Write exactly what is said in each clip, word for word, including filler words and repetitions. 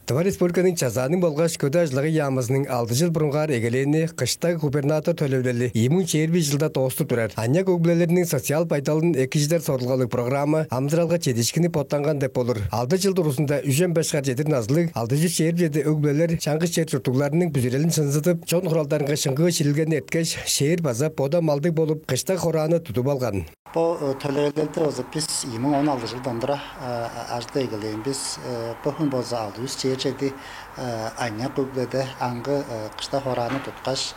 Тыва Республиканың Чазааның болгаш Көдээ ажыл-агый яамызының алды чыл бурунгаар эгелээни «Кыштаг губернатор төлевилели ийи муң чээрби бир чылда дооступ турар. Аныяк өг-бүлелерниң социал байдалын экижидер сорулгалыг программа амыдыралга чедиишкинниг боттанган» деп болур. Алды чыл дургузунда үжен беш хар чедир назылыг алды чүс чээрби чеди өг-бүлелер чаңгыс чер чурттугларының бүзүрелин шынзыдып, чон хуралдарынга шыңгыы шилилгени эрткеш, шээр база бода малдыг болуп, кыштаг хорааны тудуп алган. Бо төлевилелди болза бис ийи муң он алды чылдан тура ажылдап эгелээн бис. Бо хүн болза алды чүс чээрби чеди аныяк өг-бүледе аңгы кыштаг хорааны туткаш,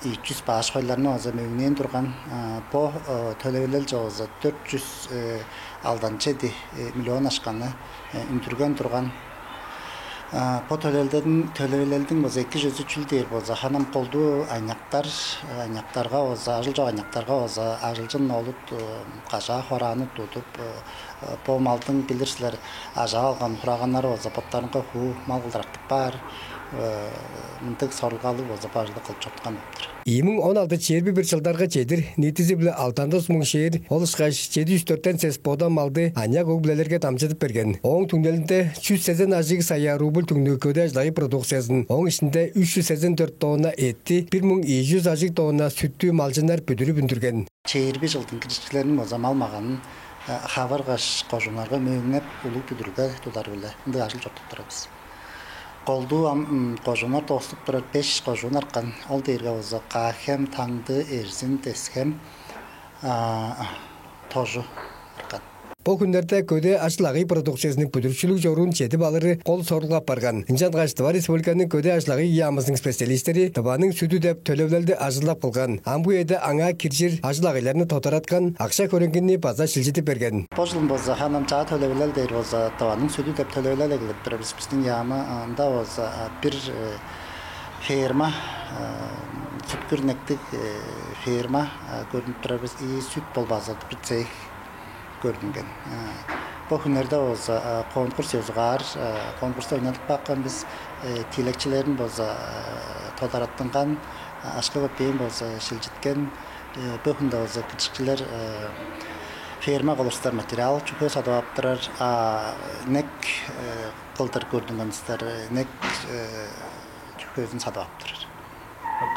ийи чүс баш хойларны болза мөөңнээн турган. Бо төлевилелче болза дөрт чүс алдан чеди миллион акшаны үндүрген турган. Бо төлевилелдиң, төлевилелдиң болза эки чүзү чүл дээр болза, ханам колдуу аныяктар, аныяктарга болза, ажыл чок аныяктарга болза, ажылчын олут кажаа хорааны тудуп, бо малдың, билир силер, ажаап алган хураганнары болза боттарынга хуу мал кылдыр артып каар. Мындыг сорулгалыг болза бо ажылды кылып чорудупкан болуп тур. Ийи муң он алды чээрби бир чылдарга чедир ниитизи-биле алдан тос муң шээр, ол ышкаш чеди чүс дөртен сес бода малды аныяк өг-бүлелерге дамчыдып берген. Ооң түңнелинде чүс сезен ажыг сая рубль түңнүг көдээ ажыл-агый продукциязын, ооң иштинде үш чүс сезен дөрт тонна эътти, бир муң ийи чүс ажыг тонна сүттү малчыннар бүдүрүп үндүрген. Чээрби чылдың киржикчилериниң болза мал-маганын хавыргаш, кожууннарга мөөңнеп, улуг бүдүрүлге тудар-биле ындыг ажыл чорудуп турар бис. Колдуу ам кожууннар дооступ турар, беш кожуун арткан. Ол дээрге болза Каа-Хем, Таңды, Эрзин, Тес-Хем, Тожу арткан. Бо хүннерде көдээ ажыл-агый продукциязының бүдүрүкчүлүг чоруун чедип алыры кол сорулга апарган. Ынчангаш Тыва Республиканың Көдээ ажыл-агый яамызының специалистери «Тываның сүдү» деп төлевилелди ажылдап кылган. Ам бо үеде аңаа киржир ажыл-агыйларны тодараткан, акша-хөреңгини база шилчидип берген. Бо чылын болза ханам чаа төлевилел дээр болза, «Тываның сүдү» деп төлевилел эгелеп турар бис. Бистиң яамы ында болза бир ферма, сүткүр инектиг ферма көрдүнүп турар бис. И сүт болбаазы бир цех көрдүнген. Бо хүннерде болза конкурс ёзугаар, конкурсты ойнадып каапкан бис. Тиилекчилерин болза тодараттынган, акша-көпээн болза шилчиткен. Бо хүнде болза киржикчилер ферма кылыр улустар материал чүве садып ап турар, а инек кылдыр көрдүнген улустар инек чүвезин садып ап турар.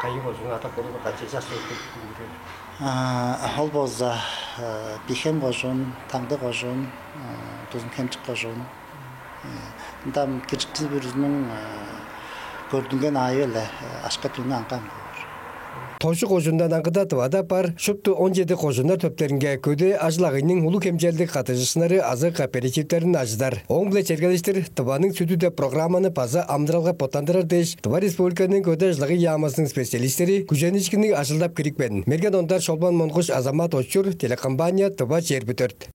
Кайы кожуун адап берип, кайы чаштан? Ол болза Бии-Хем кожуун, Таңды кожуун, Тузун-Хемчик кожуун. Ында киржикчи бүрүзүнүң көрдүнген аайы-биле акша-түңнү аңгы-аңгы болур. Тожу кожуундан аңгыда Тывада бар шупту он чеди кожууннар төптеринге көдээ ажыл-агыйның улуг хемчээлдиг каттыжыышкыннары азы кооперативтерин ажыдар. Ооң-биле чергелештир «Тываның сүдү» деп программаны база амыдыралга боттандырар дээш, Тыва Республиканың Көдээ ажыл-агый яамызының специалистери күжениишкинниг ажылдап кирипкен. Мерген Ондар, Шолбан Монгуш, Азамат Очур, телекомпания «Тыва чээрби дөрт».